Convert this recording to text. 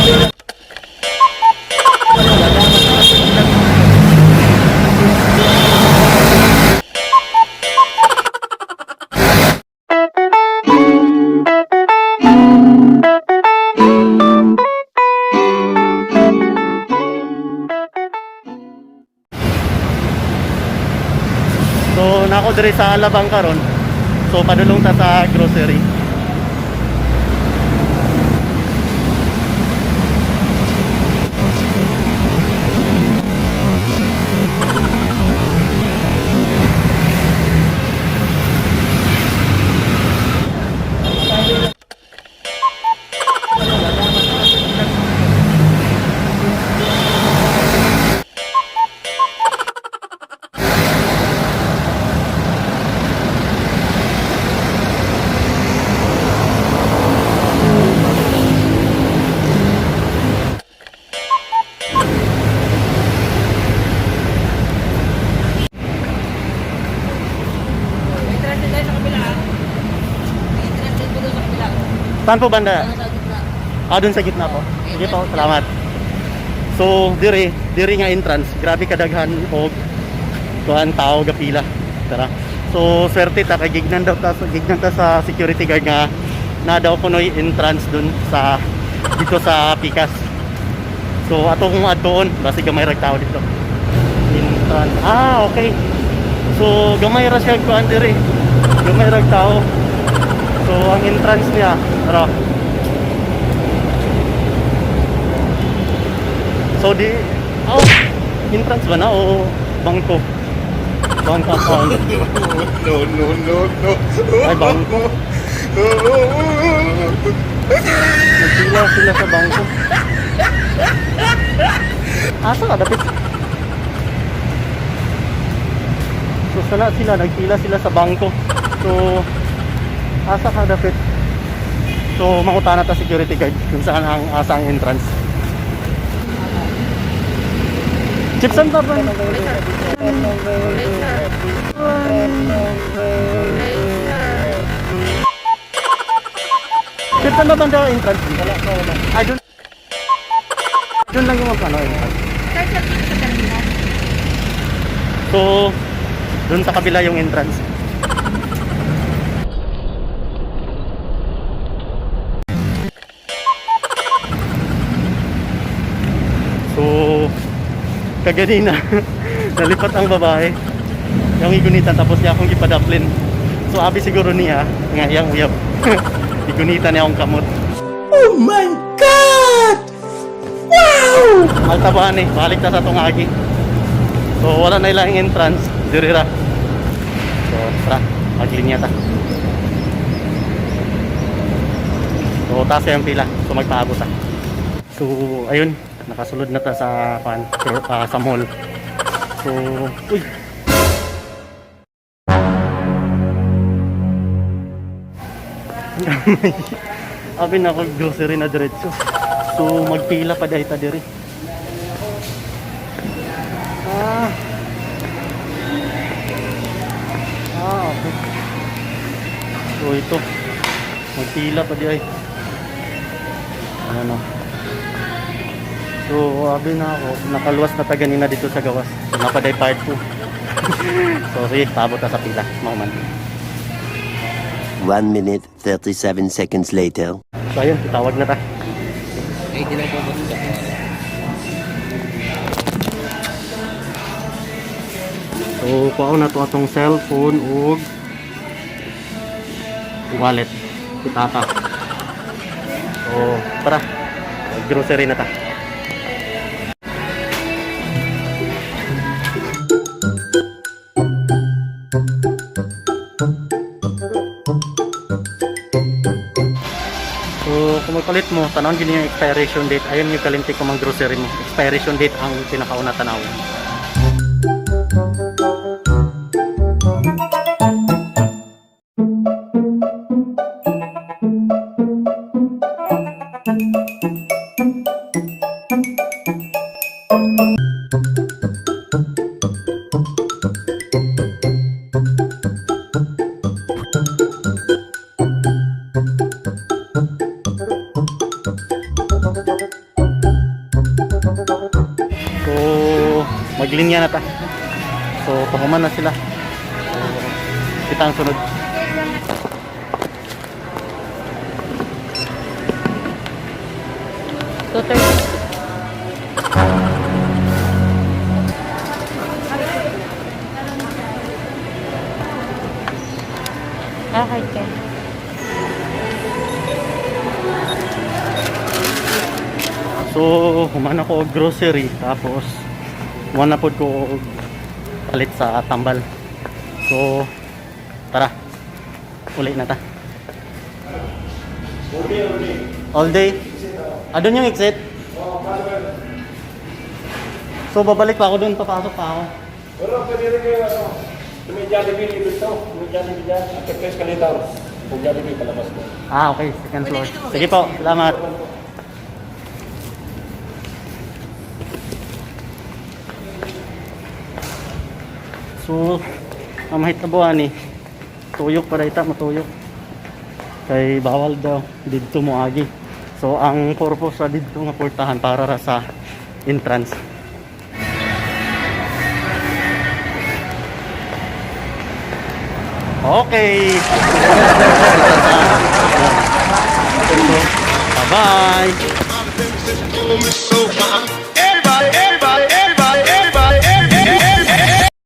So nako diri sa Alabang karon. So padulong ta sa grocery. May transit tayo sa kabila ah. May transit po doon sa kabila. Saan po banda? Doon sa gitna. Ah, dun sa gitna po. Sige po, salamat. So, diri, diri nga entrance, grabe kadaghan og kuan tao gapila. Tara. So, swerte ta kay gignan daw ta, gignan ta sa security guard nga na daw kunoy entrance dun sa dito sa Pikas. So, ato kung adtoon, basi gamay rag tao dito. Entrance. Ah, okay. So, gamay ra siya kuan diri. Gamay rag tao. So, ang entrance niya, tara. So di oh, entrance ba na o bangko? Bangko account. No, no, no, no. Ay, bangko. Nagpila sila sa bangko. Asa ka dapit? So sala sila, nagpila sila sa bangko. So asa ka dapit? So mangutana ta security guard kung saan ang asa ang entrance. Chipsan pa ba? Chipsan ba banda ang entrance? Wala, wala. Ay, dun. Dun lang yung ano, entrance. Sir, sir, dito sa terminal. So, dun sa kabila yung entrance. So, kaganina, nalipat ang babae. Yung igunitan, tapos niya akong gipadaplin. So, abi siguro niya, nga iyang uyab. Igunitan niya akong kamot. Oh my God! Wow! Maltabahan eh, balik ta sa tungagi. So wala na ilang entrance, diri ra. So tara, maglinya ta. So taas yung pila, so magpaabot ta. So ayun, nakasulod na ta sa pan, sa mall. So, uy. Abi na ako grocery na diretso. So magpila pa dahil ta diri. Ah. Ah, okay. So ito. Magpila pa di ay. Ano. So, abi na ako. Nakaluwas na ta ganina dito sa gawas. So, napaday part 2. So, sige, paabot ta sa pila. Mauman. 1 minute, 37 seconds later. So, ayun, itawag na ta. Ay, di lang po boss. So, kuha na to atong cellphone ug wallet. Pitaka. So, tara. Grocery na ta. So, kung magpalit mo, tanawin gini yung expiration date. Ayun yung kalintik ko mang grocery mo. Expiration date ang pinakauna tanawin. So, maglinya na ta. So, pahuman na sila. So, kita ang sunod. 2:30. Okay, okay. So, human ako og grocery tapos human na pod ko og palit sa tambal. So, tara. Uli na ta. All day. Ah, doon yung exit? So, babalik pa ako doon. Papasok pa ako. Pero pwede rin kayo, ano, may Jollibee dito ito. May Jollibee dyan. After press escalator. Kung Jollibee, palabas mo. Ah, okay. Second floor. Sige po. Salamat. So, ang mahitabo ani, tuyok para ita, matuyok. Kay bawal daw didto moagi. So, ang purpose sa didto nga portahan para ra sa entrance. Okay. Bye-bye.